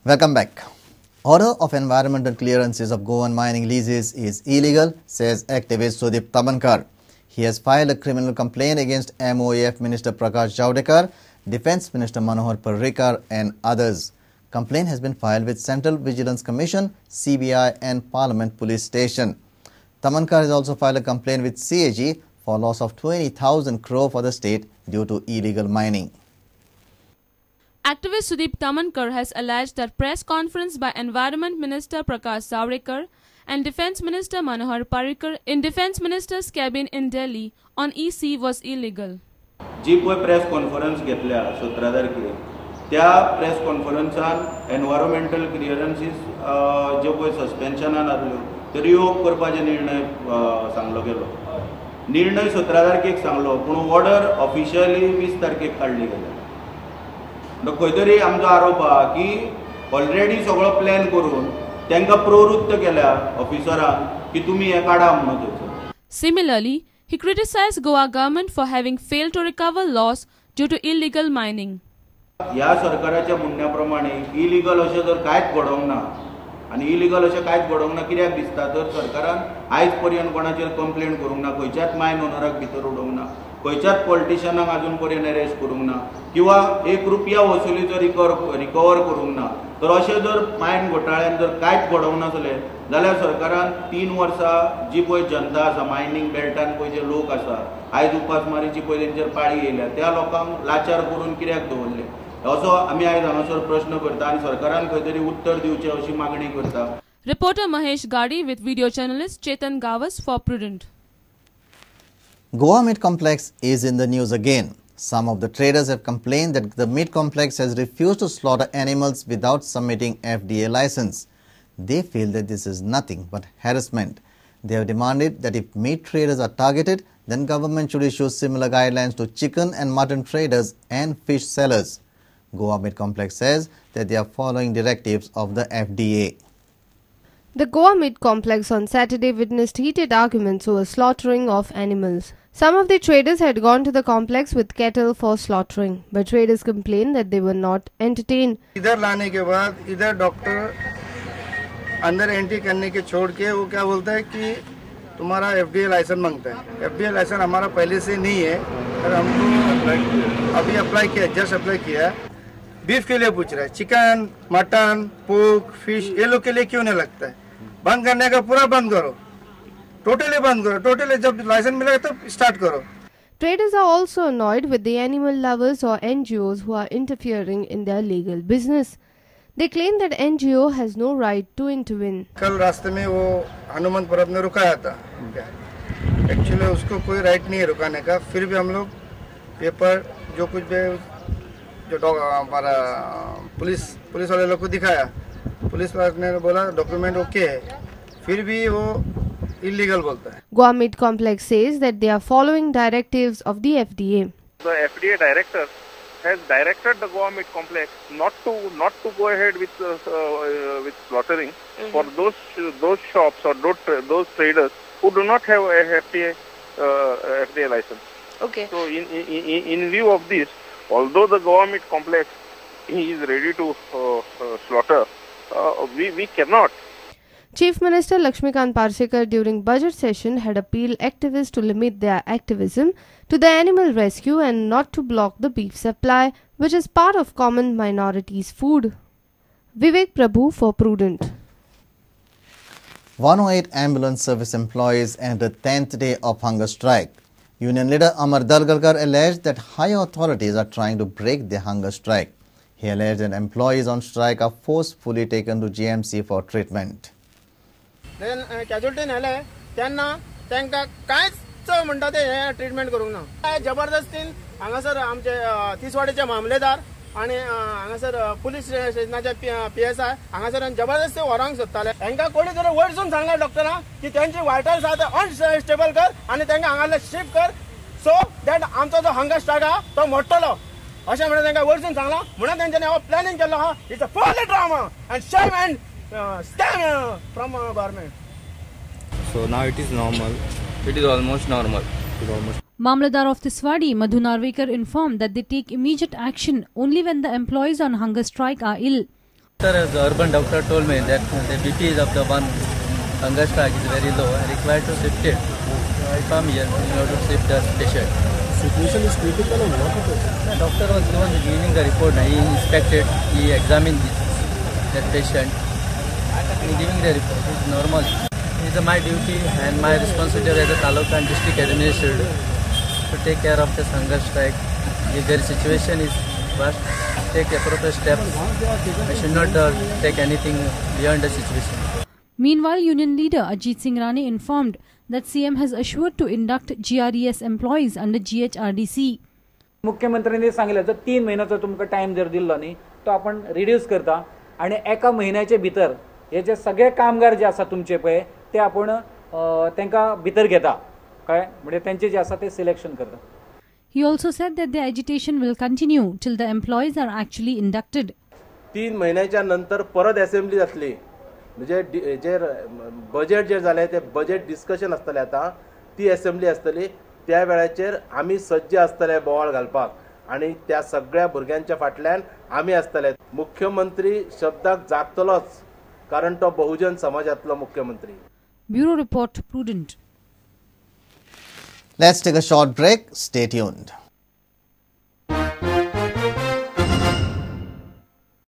Welcome back. Order of environmental clearances of Goan mining leases is illegal, says activist Sudeep Tamankar. He has filed a criminal complaint against MOEF Minister Prakash Javadekar, Defence Minister Manohar Parrikar and others. Complaint has been filed with Central Vigilance Commission, CBI and Parliament Police Station. Tamankar has also filed a complaint with CAG for loss of 20,000 crore for the state due to illegal mining. Activist Sudeep Tamankar has alleged that press conference by Environment Minister Prakash Javadekar and Defence Minister Manohar Parrikar in Defence Minister's cabin in Delhi on EC was illegal. जी पळय press conference घेतल्या 17 तारखेर त्या press कॉन्फरन्सान environmental clearances ज्यो पळय सस्पेन्शनान आसल्यो त्यो revoke करपाचे निर्णय सांगलो गेलो. निर्णय 17 तारखेक सांगलो पूण ऑर्डर ऑफिशियली 20 तारखेक काडली गेली. खंय तरी आमचो आरोप आहा की ऑलरेडी सगळो प्लॅन करून तांकां प्रवृत्त केल्या ऑफिसरांक की तुमी हें काडा म्हणून थंयसर. Similarly, he criticized Goa government for having failed to recover loss due to illegal mining. ह्या सरकाराच्या म्हणण्या प्रमाणे इलिगल अशें जर कांयच घडोवंक ना आनी इलिगल अशें कांयच घडोवंक ना कित्याक दिसता तर सरकारान आयज पर्यंत कोणाचेर कंप्लेन करूंक ना, खंयच्याच मायन ओनराक भितर उडोवंक ना, खंयच्याच पॉलिटिशनाक अजून पर्यंत अरेस्ट करूंक ना किंवा एक रुपया वसुलीचो रिकवर करूंक ना. तर अशें जर मायन घोटाळ्यान जर कांयच घडोवंक नासलें जाल्यार सरकारान 3 वर्सां जी पळय जनता आसा मायनींग बेल्टान पळय जे लोक आसा आयज उपासमारीची पळय तेंचेर पाळी येयल्या त्या लोकांक लाचार करून कित्याक दवरले असो आमी आयज हांगासर प्रश्न करता आनी सरकारान खंय तरी उत्तर दिवचें अशी मागणी करता. Reporter Mahesh Gadi with video journalist Chetan Gawas for Prudent. Goa Meat Complex is in the news again. Some of the traders have complained that the meat complex has refused to slaughter animals without submitting FDA license. They feel that this is nothing but harassment. They have demanded that if meat traders are targeted, then government should issue similar guidelines to chicken and mutton traders and fish sellers. Goa Meat Complex says that they are following directives of the FDA. The Goa Meat Complex on Saturday witnessed heated arguments over slaughtering of animals. Some of the traders had gone to the complex with cattle for slaughtering, but traders complained that they were not entertained. इधर लाने K बाद इधर doctor अंदर entry करने K छोड़ K वो क्या बोलता है कि तुम्हारा FDA licence मांगता है. FDA licence हमारा पहले से नहीं है और हमको अभी अप्लाई किया, जस्ट अप्लाई किया. बीफ के लिए पूछ रहा है, चिकन, मटन, पोर्क, फिश ये लोग के लिए क्यों नहीं लगता है? बंद करने का पूरा बंद करो, टोटली बंद करो, टोटली जब लाइसेंस मिलेगा तब स्टार्ट करो. Traders are also annoyed with the animal lovers or NGOs who are interfering in their legal business. They claim that NGO has no right to intervene. कल रास्ते में वो हनुमंत परब ने रुकाया था, एक्चुअली उसको कोई राइट नहीं है रुकाने का, फिर भी हम लोग पेपर जो कुछ भी जो डॉग हमारा पुलिस वाले लोग को दिखाया, पुलिस वाले ने बोला डॉक्यूमेंट ओके है, फिर भी वो इलीगल बोलता है. Goa Meat Complex says that they are following directives of the FDA. The FDA director has directed the Goa Meat Complex not to go ahead with slaughtering for those shops or those traders who do not have a FDA license. Okay. So in view of this, although the Goa Meat Complex is ready to slaughter, we cannot. Chief Minister Lakshmikant Parsekar during budget session had appealed activists to limit their activism to the animal rescue and not to block the beef supply, which is part of common minorities' food. Vivek Prabhu for Prudent. 108 ambulance service employees entered 10th day of hunger strike. Union leader Amar Dalgalkar alleged that higher authorities are trying to break the hunger strike. He alleged that employees on strike are forcefully taken to GMC for treatment. Then casualty नेले तेन्ना तांकां कांयच म्हणटा ते हें treatment करूंक ना. जबरदस्तीन हांगासर आमचे तिसवाडीचे मामलेदार आनी हांगासर पुलीस स्टेशनाचे PSI हांगासर जबरदस्ती व्हरोंक सोदताले. तांकां कोणी तरी वयरसून सांगला डॉक्टरांक की तेंची वायटल्स आहा ते अनस्टेबल कर आनी तांकां हांगासर शिफ्ट कर, सो that आमचो जो हंगर स्ट्रायक आहा तो मोडटलो अशें म्हणून तांकां वयरसून सांगलां. म्हणून तेंच्यांनी हो प्लॅनिंग केल्लो आहा. It's a full drama and shame and scam from government. So now it is normal. It is almost normal. It is almost. Mamladar of Tiswadi, Madhu Narvekar, informed that they take immediate action only when the employees on hunger strike are ill. The urban doctor told me that the BP of the one hunger strike is very low and required to shift it. So I come here in order to shift the patient. Situation is critical or what it is? The doctor was the one giving the report. He inspected, he examined that patient. And giving the report is normal. It is my duty and my responsibility as a taluka and district administrator to take care of this hunger strike. If their situation is worse, take appropriate steps. I should not take anything beyond the situation. Meanwhile, union leader Ajit Singh Rane informed that CM has assured to induct GRES employees under GHRDC. मुख्यमंत्र्यांनी सांगले जर 3 म्हयन्याचो तुमकां time जर दिल्लो न्ही तो आपण रिड्यूस करता आनी एका म्हयन्याचे भितर हे जे सगळे कामगार जे आसा तुमचे पळय ते आपण तांकां भितर घेता, कळ्ळें, म्हणजे तेंचे जे आसा ते सिलेक्शन करता. He also said that the agitation will continue till the employees are actually inducted. 3 म्हयन्याच्या नंतर परत असेंब्ली जातली, म्हणजे जे बजेट जे जालें ते बजेट डिस्कशन आसतलें, आतां ती असेंब्ली आसतली, त्या वेळाचेर आमी सज्ज आसतले बोवाळ घालपाक आनी त्या सगळ्या भुरग्यांच्या फाटल्यान आमी आसतले. मुख्यमंत्री शब्दाक जागतलोच, कारण तो बहुजन समाजांतलो मुख्यमंत्री. Bureau Report, Prudent. Let's take a short break. Stay tuned.